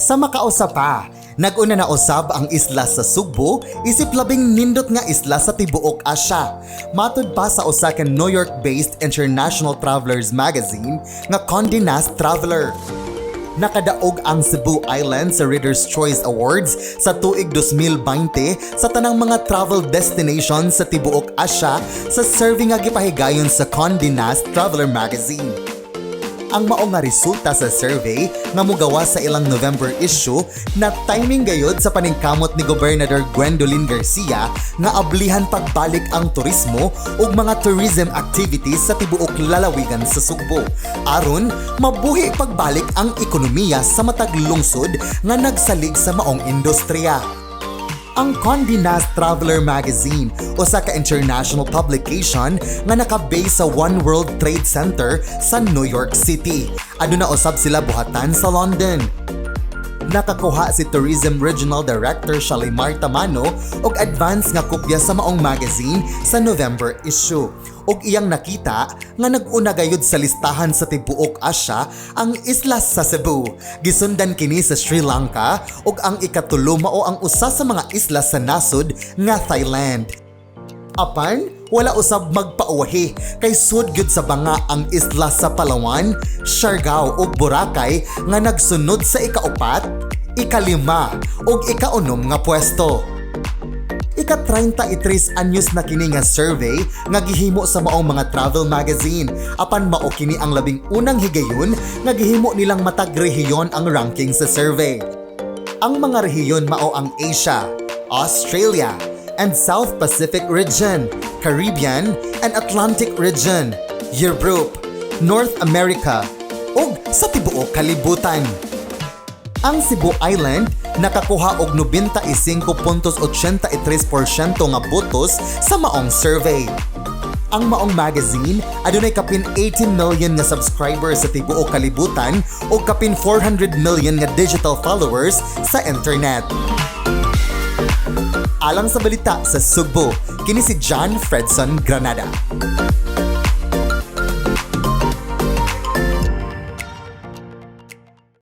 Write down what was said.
Sa makausa pa, nag-una na usab ang isla sa Sugbo isip labing nindot nga isla sa tibuok Asia. Matud pa sa usa ka New York-based international travelers magazine nga Condé Nast Traveler. Nakadaog ang Cebu Island sa Reader's Choice Awards sa tuig 2020 sa tanang mga travel destinations sa tibuok Asia sa survey nga gipahigayon sa Condé Nast Traveler magazine. Ang mao nga resulta sa survey nga mugawa sa ilang November issue na timing gayud sa paningkamot ni Gobernador Gwendolyn Garcia nga ablihan pagbalik ang turismo ug mga tourism activities sa tibuok lalawigan sa Sugbo aron mabuhi pagbalik ang ekonomiya sa matag lungsod nga nagsalig sa maong industriya. Ang Condé Nast Traveler magazine, usa ka international publication nga naka-base sa One World Trade Center sa New York City. Aduna usab sila buhatan sa London. Nakakuha si Tourism Regional Director Shalimar Tamano og advance nga kopya sa maong magazine sa November issue. Ug iyang nakita nga nag-una gayud sa listahan sa tibuok Asia ang isla sa Cebu. Gisundan kini sa Sri Lanka ug ang ikatulo mao ang usa sa mga isla sa nasod nga Thailand. Apan, wala usab magpauwahi kay sud gyud sa banga ang isla sa Palawan, Siargao ug Boracay nga nagsunod sa ikaupat, ikalima ug ikaunom nga pwesto. Ika-33 anyos na kini nga survey nga gihimo sa maong mga travel magazine, apan mao kini ang labing unang higayon nga gihimo nilang matag rehiyon ang ranking sa survey. Ang mga rehiyon mao ang Asia, Australia, and South Pacific region, Caribbean and Atlantic region, Europe, North America, ug sa tibuok kalibutan. Ang Cebu Island nakakuha og 95.83% nga botos sa maong survey. Ang maong magazine adunay kapin 80 million nga subscribers sa tibuok kalibutan ug kapin 400 million nga digital followers sa internet. Alang sa balita sa Sugbo, kini si John Fredson Granada.